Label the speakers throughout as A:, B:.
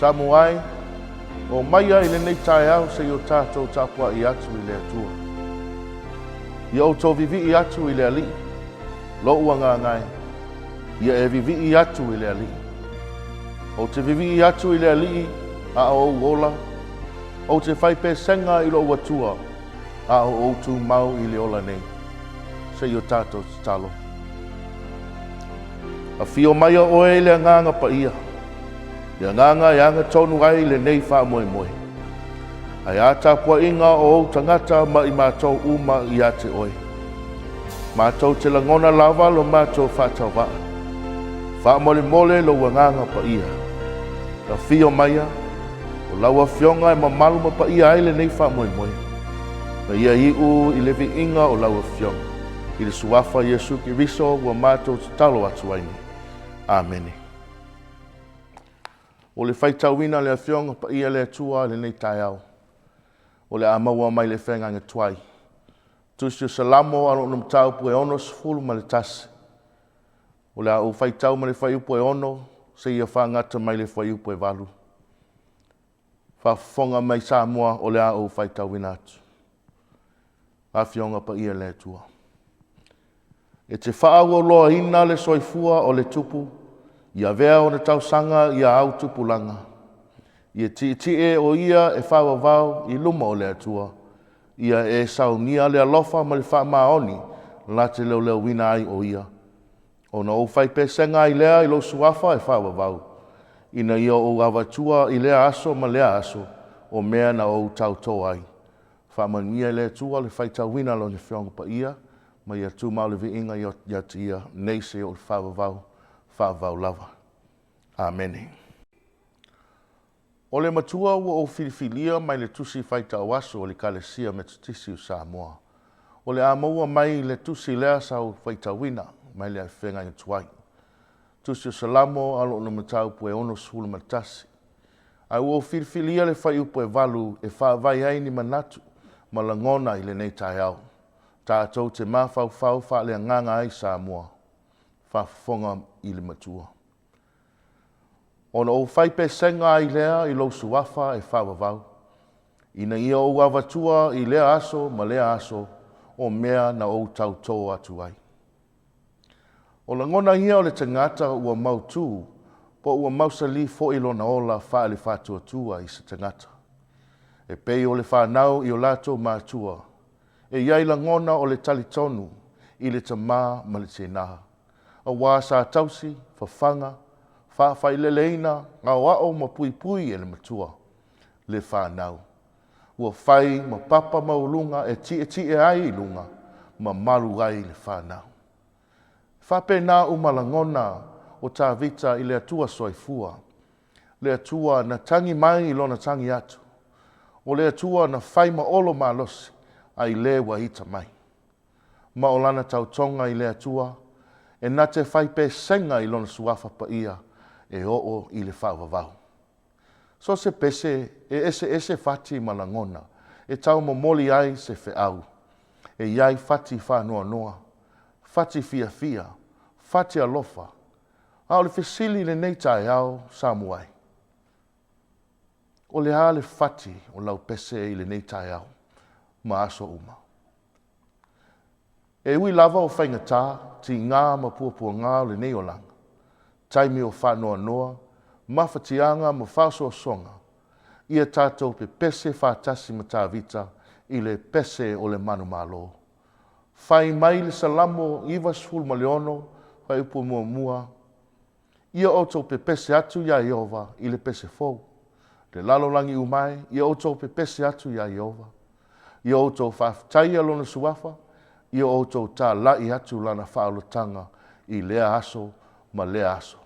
A: Samoa e, omaia i lenei taeao se i o tatou tapuai atu i le Atua. Ia outou vivii atu i le Alii, lou agaga e, ia e vivii atu i le Alii. Ou te vivii atu i le Alii a o ou ola, ou te fai pesega i lou Atua a o ou tumau i le ola nei. Se i o tatou tatalo. Afio maia oe i le Agaga Paia, le Agaga e agatonu ai lenei faamoemoe. Ae a tapuaiga o ou tagata ma i matou uma ia te oe. Matou te lagona lava lo matou faatauvaa. Faamolemole lou Agaga Paia. Afio maia, o lau Afioga e mamalu ma paia ai lenei faamoemoe. Na ia iu i le viiga o lau Afioga, i le Suafa Iesu Keriso ua matou tatalo atu ai nei. Amene. O le faitauina le Afioga Paia le Atua i lenei taeao, o le a maua mai le feagaiga tuai. Tusi o Salamo a lona mataupu e 61. O le a ou faitau mai le fuaiupu e 6 seia faagata mai le fuaiupu e 8. Faafofoga mai Samoa o le a ou faitauina atu. Afioga Paia le Atua. E te faaauauloaina le soifua o le tupu, ia avea ona tausaga ia au tupulaga. Ia tietie o ia e faavavau i luma o le Atua, ia e saunia le alofa ma le faamaoni la te leoleoina ai o ia. Ona ou fai pesega ai lea i lou suafa e faavavau, ina ia ou avatua i lea aso ma lea aso o mea na ou tautō ai. Faamanuia e le Atua le faitauina o Lona Afioga Paia, ma ia tumau le viiga ia te Ia nei seia oo i le faavavau, faavavau lava. Amene. O le matua ua ou filifilia mai le Tusi Faitauaso o le Ekalesia Metotisi o Samoa, o le a maua mai le tusi lea sa ou faitauina mai le Feagaiga Tuai. Tusi o Salamo a lona mataupu e 61. Ae ua ou filifilia le fuaiupu e 8 e faavae ai ni manatu ma lagona i lenei taeao, tatou te mafaufau faaleagaga ai Samoa. Faafofoga i le Matua. Ona ou fai pesega ai lea i lou suafa e faavavau, ina ia ou avatua i lea aso ma lea aso o mea na ou tautō atu ai. O lagona ia o le tagata ua mautū po ua mausali foi lona ola faale-faatuatua i se tagata. E pei o le fanau i o latou matua, e i ai lagona o le talitonu i le tamā ma le tinā, aua sa tausi, fafaga, faafaileleina, aoao ma puipui e le matua, le fanau. Ua fai ma papa maualuga e tietie ai i luga ma malu ai le fanau. E faapena uma lagona o Tavita i le Atua soifua, le Atua na tagi mai i lona tagi atu, o le Atua na fai ma olo malosi ai le ua ita mai. Ma o lana tautoga i le Atua, e na te fai pesega i lona suafa paia e oo i le faavavau. So se pese e eseese fati ma lagona e tau momoli ai se feau. E i ai fati faanoanoa, fati fiafia, fati alofa. A o le fesili i lenei taeao, Samoa e, o le a le fati o lau pese i lenei taeao ma aso uma? E ui lava o faigata, tigā ma puapuagā o lenei olaga, taimi o faanoanoa, mafatiaga ma faasoasoaga, ia tatou pepese faatasi ma Tavita i le pese o le manumalo. Fai mai le Salamo 96, fuaiupu muamua, Ia outou pepese atu iā Ieova i le pese fou. Le lalolagi uma e, ia outou pepese atu iā Ieova. Ia outou faafetaia lona suafa, ia outou tāla'i atu lana faaolataga i lea aso ma lea aso.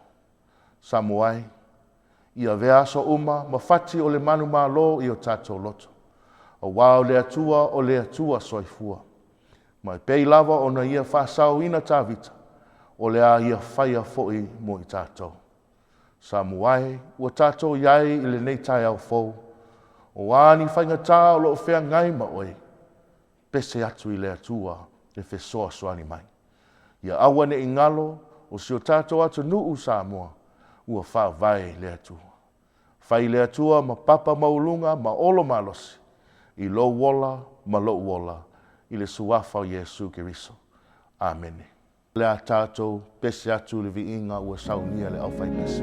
A: Samoa e, ia avea aso uma ma fati o le manumalo i o tatou loto, aua o le Atua o le Atua soifua. Ma e pei lava ona ia faasaoina Tavita, o le a ia faia foi mo i tatou. Samoa e, ua tatou i ai i lenei taeao fou, o a ni faigata o lo o feagai ma oe, pese atu i le Atua e fesoasoani mai. Ia aua ne i galo o si o tatou atunuu Samoa, ua faavae i le Atua. Fai le Atua ma papa maualuga ma olo malosi i lou ola ma lou ola i le Suafa o Iesu Keriso. Amene. Le a tatou pese atu i le viiga ua saunia e le aufaipese.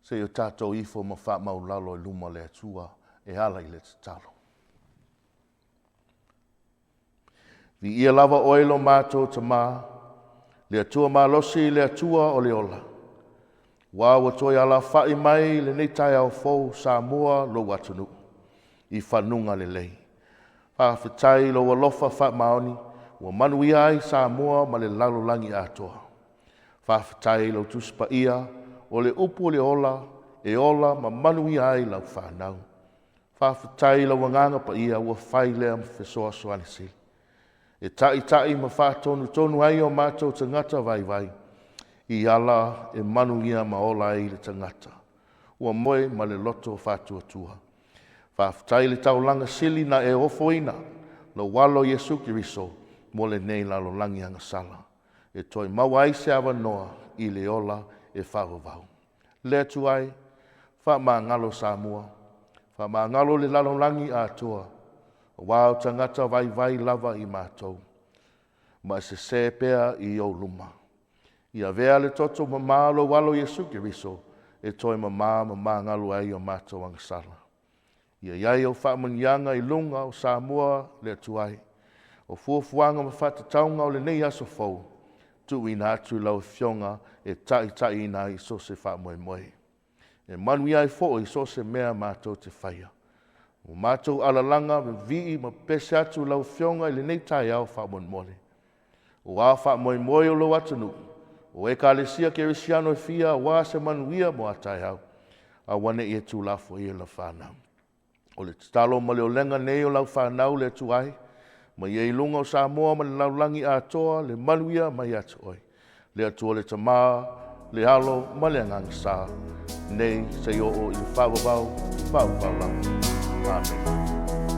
A: Se i o tatou ifo ma faamaualalo i luma o le Atua e ala i le tatalo. Viia lava oe lo matou Tama, le Atua malosi, le Atua o le ola, aua ua toe alafai mai i lenei taeao fou Samoa lou atunuu i fanuga lelei. Faafetai i lou alofa faamaoni ua manuia ai Samoa ma le lalolagi atoa. Faafetai i lau Tusi Paia o le upu o le ola e ola ma manuia ai lau fanau. Faafetai i lau Agaga Paia ua fai lea ma fesoasoani sili e taitai ma faatonutonu ai o matou tagata vaivai i ala e manuia ma ola ai le tagata ua moe ma le loto faatuatua. Faafetai i le taulaga sili na e ofoina lou alo Iesu Keriso mo lenei lalolagi agasala e toe maua ai se avanoa i le ola e faavavau. Le Atua e, faamagalo Samoa, faamagalo le lalolagi atoa, aua o tagata vaivai lava i matou, ma e sese pea i ou luma. Ia avea le toto mama o lou alo Iesu Keriso e toe mama ma magalo ai o matou agasala. Ia i ai au faamanuiaga i luga o Samoa le Atua e. O fuafuaga ma faatatauga o lenei aso fou, tuuina atu i lau Afioga e taitaiina ai so o se faamoemoe. E manuia ai foi so o se mea matou te faia. Ua matou alalaga, vivii ma pepese atu i lau Afioga i lenei taeao faamolemole. O a faamoemoe o lou atunuu, O Ekalesia Kerisiano e fia aua se manuia mo a taeao, aua ne i e tuulafoaia i lau fanau. O le tatalo ma le olega nei o lau fanau le Atua e, ma ia i luga o Samoa ma le lalolagi atoa le manuia mai ia te oe, le Atua le Tama, le Alo ma le Agaga Sa, nei seia oo i le faavavau, faavavau lava. Amene.